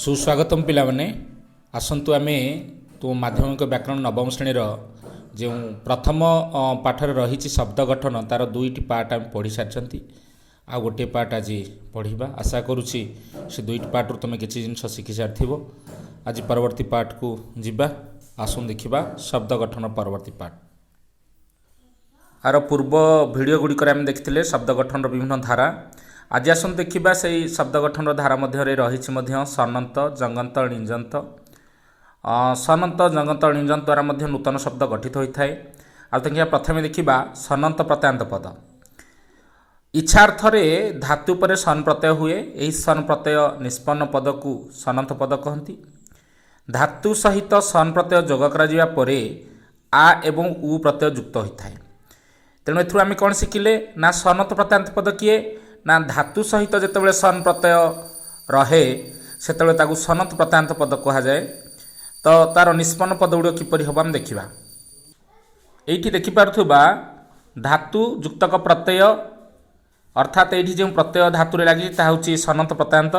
ସୁସ୍ୱାଗତମ ପିଲାମାନେ। ଆସନ୍ତୁ, ଆମେ ତୁମ ମାଧ୍ୟମିକ ବ୍ୟାକରଣ ନବମ ଶ୍ରେଣୀର ଯେଉଁ ପ୍ରଥମ ପାଠରେ ରହିଛି ଶବ୍ଦ ଗଠନ, ତା'ର ଦୁଇଟି ପାର୍ଟ ଆମେ ପଢ଼ି ସାରିଛନ୍ତି, ଆଉ ଗୋଟିଏ ପାର୍ଟ ଆଜି ପଢ଼ିବା। ଆଶା କରୁଛି ସେ ଦୁଇଟି ପାର୍ଟରୁ ତୁମେ କିଛି ଜିନିଷ ଶିଖି ସାରିଥିବ। ଆଜି ପରବର୍ତ୍ତୀ ପାର୍ଟକୁ ଯିବା। ଆସନ୍ତୁ ଦେଖିବା ଶବ୍ଦ ଗଠନ ପରବର୍ତ୍ତୀ ପାର୍ଟ। ଆର ପୂର୍ବ ଭିଡ଼ିଓ ଗୁଡ଼ିକରେ ଆମେ ଦେଖିଥିଲେ ଶବ୍ଦ ଗଠନର ବିଭିନ୍ନ ଧାରା। ଆଜି ଆସନ୍ତୁ ଦେଖିବା, ସେଇ ଶବ୍ଦ ଗଠନର ଧାରା ମଧ୍ୟରେ ରହିଛି ମଧ୍ୟ ସନନ୍ତ, ଜଙ୍ଗନ୍ତ, ଣିଜନ୍ତ। ସନନ୍ତ, ଜଙ୍ଗନ୍ତ, ଣିଜନ୍ତ ଦ୍ୱାରା ମଧ୍ୟ ନୂତନ ଶବ୍ଦ ଗଠିତ ହୋଇଥାଏ। ଆଉ ଦେଖିବା, ପ୍ରଥମେ ଦେଖିବା ସନନ୍ତ ପ୍ରତ୍ୟୟାନ୍ତ ପଦ। ଇଚ୍ଛାର୍ଥରେ ଧାତୁ ପରେ ସନ୍ ପ୍ରତ୍ୟୟ ହୁଏ। ଏହି ସନ୍ ପ୍ରତ୍ୟୟ ନିଷ୍ପନ୍ନ ପଦକୁ ସନନ୍ତ ପଦ କହନ୍ତି। ଧାତୁ ସହିତ ସନ୍ ପ୍ରତ୍ୟୟ ଯୋଗ କରାଯିବା ପରେ ଆ ଏବଂ ଉ ପ୍ରତ୍ୟୟ ଯୁକ୍ତ ହୋଇଥାଏ। ତେଣୁ ଏଥିରୁ ଆମେ କ'ଣ ଶିଖିଲେ ନା ସନନ୍ତ ପ୍ରତ୍ୟୟାନ୍ତ ପଦ କିଏ ନା ଧାତୁ ସହିତ ଯେତେବେଳେ ସନ୍ ପ୍ରତ୍ୟୟ ରହେ, ସେତେବେଳେ ତାକୁ ସନନ୍ତ ପ୍ରତ୍ୟୟାନ୍ତ ପଦ କୁହାଯାଏ। ତ ତା'ର ନିଷ୍ପନ୍ନ ପଦ ଗୁଡ଼ିକ କିପରି ହେବ, ଆମେ ଦେଖିବା। ଏଇଠି ଦେଖିପାରୁଥିବା ଧାତୁ ଯୁକ୍ତକ ପ୍ରତ୍ୟୟ, ଅର୍ଥାତ୍ ଏଇଠି ଯେଉଁ ପ୍ରତ୍ୟୟ ଧାତୁରେ ଲାଗିଛି, ତାହା ହେଉଛି ସନନ୍ତ ପ୍ରତ୍ୟୟାନ୍ତ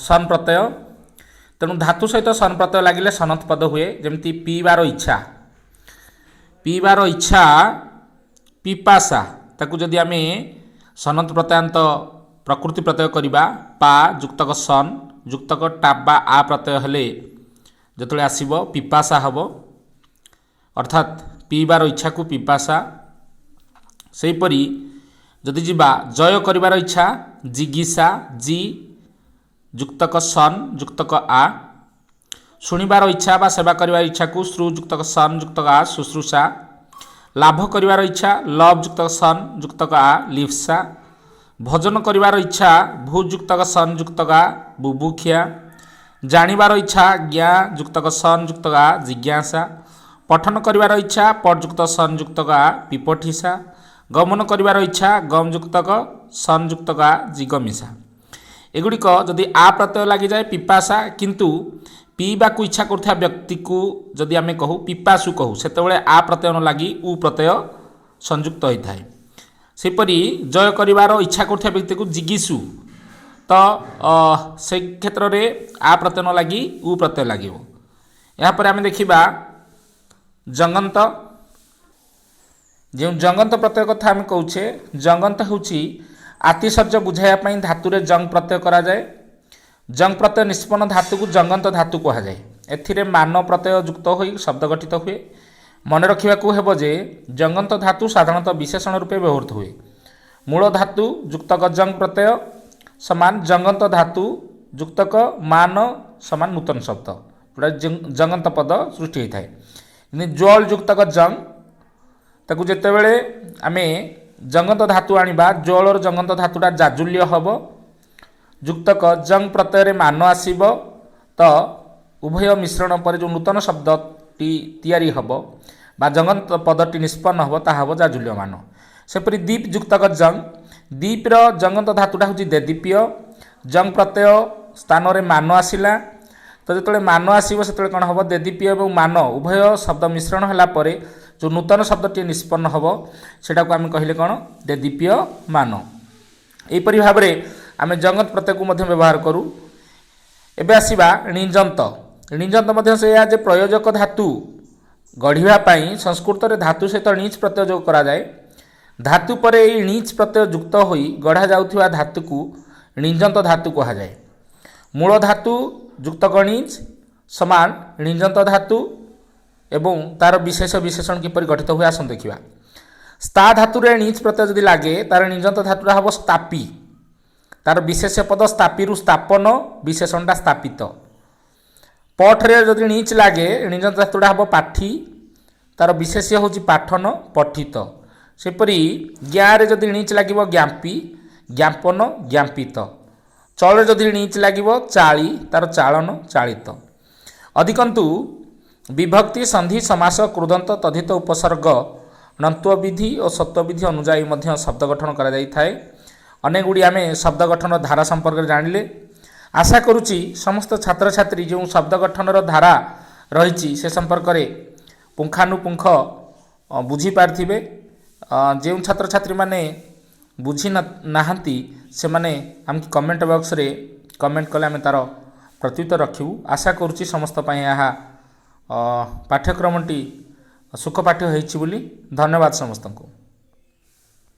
ସନ୍ ପ୍ରତ୍ୟୟ। ତେଣୁ ଧାତୁ ସହିତ ସନ୍ ପ୍ରତ୍ୟୟ ଲାଗିଲେ ସନନ୍ତ ପଦ ହୁଏ। ଯେମିତି ପିଇବାର ଇଚ୍ଛା, ପିଇବାର ଇଚ୍ଛା ପିପାସା। ତାକୁ ଯଦି ଆମେ ସନନ୍ତ ପ୍ରତ୍ୟୟାନ୍ତ ପ୍ରକୃତି ପ୍ରତ୍ୟୟ କରିବା, ପା ଯୁକ୍ତକ ସନ୍ ଯୁକ୍ତକ ଟାପ୍ ବା ଆ ପ୍ରତ୍ୟୟ ହେଲେ ଯେତେବେଳେ ଆସିବ, ପିପାସା ହେବ। ଅର୍ଥାତ୍ ପିଇବାର ଇଚ୍ଛାକୁ ପିପାସା। ସେହିପରି ଯଦି ଯିବା, ଜୟ କରିବାର ଇଚ୍ଛା ଜିଗୀଷା, ଜି ଯୁକ୍ତକ ସନ୍ ଯୁକ୍ତକ ଆ। ଶୁଣିବାର ଇଚ୍ଛା ବା ସେବା କରିବାର ଇଚ୍ଛାକୁ ଶ୍ରୁ ଯୁକ୍ତକ ସନ୍ ଯୁକ୍ତକ ଆ, ଶୁଶ୍ରୂଷା। ଲାଭ କରିବାର ଇଚ୍ଛା ଲବ୍ ଯୁକ୍ତକ ସନ୍ ଯୁକ୍ତକ ଆ, ଲିପ୍ସା। ଭୋଜନ କରିବାର ଇଚ୍ଛା ଭୂ ଯୁକ୍ତକ ସନ୍ ଯୁକ୍ତକ ଆ, ବୁଭୁକ୍ଷା। ଜାଣିବାର ଇଚ୍ଛା ଜ୍ଞା ଯୁକ୍ତକ ସନ୍ ଯୁକ୍ତକ ଆ, ଜିଜ୍ଞାସା। ପଠନ କରିବାର ଇଚ୍ଛା ପଟ୍ ଯୁକ୍ତ ସନ୍ ଯୁକ୍ତକ ଆ, ପିପଠିସା। ଗମନ କରିବାର ଇଚ୍ଛା ଗମ୍ ଯୁକ୍ତକ ସନ୍ ଯୁକ୍ତକ ଆ, ଜିଗମିଷା। ଏଗୁଡ଼ିକ ଯଦି ଆ ପ୍ରତ୍ୟୟ ଲାଗିଯାଏ, ପିପାସା। କିନ୍ତୁ ପିଇବାକୁ ଇଚ୍ଛା କରୁଥିବା ବ୍ୟକ୍ତିକୁ ଯଦି ଆମେ କହୁ, ପିପାସୁ କହୁ, ସେତେବେଳେ ଆ ପ୍ରତ୍ୟୟ ନ ଲାଗି ଉ ପ୍ରତ୍ୟୟ ସଂଯୁକ୍ତ ହୋଇଥାଏ। ସେହିପରି ଜୟ କରିବାର ଇଚ୍ଛା କରୁଥିବା ବ୍ୟକ୍ତିକୁ ଜିଗୀଷୁ, ତ ସେଇ କ୍ଷେତ୍ରରେ ଆ ପ୍ରତ୍ୟୟ ନ ଲାଗି ଉ ପ୍ରତ୍ୟୟ ଲାଗିବ। ଏହାପରେ ଆମେ ଦେଖିବା ଜଙ୍ଗନ୍ତ। ଯେଉଁ ଜଙ୍ଗନ୍ତ ପ୍ରତ୍ୟୟ କଥା ଆମେ କହୁଛେ, ଜଙ୍ଗନ୍ତ ହେଉଛି ଆତିଶଯ୍ୟ ବୁଝାଇବା ପାଇଁ ଧାତୁରେ ଜଙ୍ଗ ପ୍ରତ୍ୟୟ କରାଯାଏ। ଜଙ୍ଗ ପ୍ରତ୍ୟୟ ନିଷ୍ପନ୍ନ ଧାତୁକୁ ଜଙ୍ଗନ୍ତ ଧାତୁ କୁହାଯାଏ। ଏଥିରେ ମାନ ପ୍ରତ୍ୟୟ ଯୁକ୍ତ ହୋଇ ଶବ୍ଦ ଗଠିତ ହୁଏ। ମନେ ରଖିବାକୁ ହେବ ଯେ ଜଙ୍ଗନ୍ତ ଧାତୁ ସାଧାରଣତଃ ବିଶେଷଣ ରୂପେ ବ୍ୟବହୃତ ହୁଏ। ମୂଳ ଧାତୁ ଯୁକ୍ତକ ଜଙ୍ଗ ପ୍ରତ୍ୟୟ ସମାନ ଜଙ୍ଗନ୍ତ ଧାତୁ ଯୁକ୍ତକ ମାନ ସମାନ ନୂତନ ଶବ୍ଦ, ଯେଉଁଟା ଜଙ୍ଗନ୍ତ ପଦ ସୃଷ୍ଟି ହୋଇଥାଏ। ଜଳ ଯୁକ୍ତକ ଜଙ୍ଗ, ତାକୁ ଯେତେବେଳେ ଆମେ ଜଙ୍ଗନ୍ତ ଧାତୁ ଆଣିବା, ଜଳର ଜଙ୍ଗନ୍ତ ଧାତୁଟା ଜାଜୁଲ୍ୟ ହେବ, ଯୁକ୍ତକ ଜଙ୍ଗ ପ୍ରତ୍ୟୟରେ ମାନ ଆସିବ। ତ ଉଭୟ ମିଶ୍ରଣ ପରେ ଯେଉଁ ନୂତନ ଶବ୍ଦଟି ତିଆରି ହେବ ବା ଜଙ୍ଗନ୍ତ ପଦଟି ନିଷ୍ପନ୍ନ ହେବ, ତାହା ହେବ ଜାଜୁଲ୍ୟମାନ। ସେପରି ଦୀପ ଯୁକ୍ତକ ଜଙ୍ଗ, ଦୀପର ଜଙ୍ଗନ୍ତ ଧାତୁଟା ହେଉଛି ଦେଦୀପ୍ୟ। ଜଙ୍ଗ ପ୍ରତ୍ୟୟ ସ୍ଥାନରେ ମାନ ଆସିଲା। ତ ଯେତେବେଳେ ମାନ ଆସିବ, ସେତେବେଳେ କ'ଣ ହେବ? ଦେଦୀପ୍ୟ ଏବଂ ମାନ ଉଭୟ ଶବ୍ଦ ମିଶ୍ରଣ ହେଲା ପରେ ଯେଉଁ ନୂତନ ଶବ୍ଦଟିଏ ନିଷ୍ପନ୍ନ ହେବ, ସେଟାକୁ ଆମେ କହିଲେ କ'ଣ? ଦେଦୀପ୍ୟ ମାନ। ଏହିପରି ଭାବରେ ଆମେ ଜଙ୍ଗତ ପ୍ରତ୍ୟୟକୁ ମଧ୍ୟ ବ୍ୟବହାର କରୁ। ଏବେ ଆସିବା ଣିଜନ୍ତ। ଣିଜନ୍ତ ମଧ୍ୟ ସେଇଆ ଯେ ପ୍ରୟୋଜକ ଧାତୁ ଗଢ଼ିବା ପାଇଁ ସଂସ୍କୃତରେ ଧାତୁ ସହିତ ଣିଚ୍ ପ୍ରତ୍ୟୟ ଯୋଗ କରାଯାଏ। ଧାତୁ ପରେ ଏହି ଣିଚ୍ ପ୍ରତ୍ୟୟ ଯୁକ୍ତ ହୋଇ ଗଢ଼ା ଯାଉଥିବା ଧାତୁକୁ ଣିଜନ୍ତ ଧାତୁ କୁହାଯାଏ। ମୂଳ ଧାତୁ ଯୁକ୍ତକ ଣିଚ୍ ସମାନ ଣିଜନ୍ତ ଧାତୁ ଏବଂ ତାର ବିଶେଷ ବିଶେଷଣ କିପରି ଗଠିତ ହୁଏ, ଆସନ୍ତୁ ଦେଖିବା। ସ୍ଥା ଧାତୁରେ ଣିଚ୍ ପ୍ରତ୍ୟୟ ଯଦି ଲାଗେ, ତାର ଣିଜନ୍ତ ଧାତୁଟା ହେବ ସ୍ଥାପି। ତାର ବିଶେଷ୍ୟ ପଦ ସ୍ଥାପିରୁ ସ୍ଥାପନ, ବିଶେଷଣଟା ସ୍ଥାପିତ। ପଠରେ ଯଦି ଣିଚ୍ ଲାଗେ, ଣିଜନ୍ତ ଧାତୁଟା ହେବ ପାଠି। ତାର ବିଶେଷ୍ୟ ହେଉଛି ପାଠନ, ପଠିତ। ସେପରି ଜ୍ଞାରେ ଯଦି ଣିଚ୍ ଲାଗିବ, ଜ୍ଞାପି, ଜ୍ଞାପନ, ଜ୍ଞାପିତ। ଚଳରେ ଯଦି ଣିଚ୍ ଲାଗିବ, ଚାଳି, ତାର ଚାଳନ, ଚାଳିତ। ଅଧିକନ୍ତୁ ବିଭକ୍ତି, ସନ୍ଧି, ସମାସ, କୃଦନ୍ତ, ତଦ୍ଧିତ, ଉପସର୍ଗ, ଣତ୍ୱବିଧି ଓ ସତ୍ୱବିଧି ଅନୁଯାୟୀ ମଧ୍ୟ ଶବ୍ଦ ଗଠନ କରାଯାଇଥାଏ। ଅନେକ ଗୁଡ଼ିଏ ଆମେ ଶବ୍ଦ ଗଠନର ଧାରା ସମ୍ପର୍କରେ ଜାଣିଲେ। ଆଶା କରୁଛି ସମସ୍ତ ଛାତ୍ରଛାତ୍ରୀ ଯେଉଁ ଶବ୍ଦ ଗଠନର ଧାରା ରହିଛି, ସେ ସମ୍ପର୍କରେ ପୁଙ୍ଖାନୁପୁଙ୍ଖ ବୁଝିପାରିଥିବେ। ଯେଉଁ ଛାତ୍ରଛାତ୍ରୀମାନେ ବୁଝି ନାହାନ୍ତି, ସେମାନେ ଆମକୁ କମେଣ୍ଟ ବକ୍ସରେ କମେଣ୍ଟ କରିପାରିବେ। କମେଣ୍ଟ କଲେ ଆମେ ତା'ର ପ୍ରତ୍ୟୁତ୍ତର ରଖିବୁ। ଆଶା କରୁଛି ସମସ୍ତ ପାଇଁ ଏହା ପାଠ୍ୟକ୍ରମଟି ସୁଖପାଠ୍ୟ ହେଇଛି ବୋଲି। ଧନ୍ୟବାଦ ସମସ୍ତଙ୍କୁ।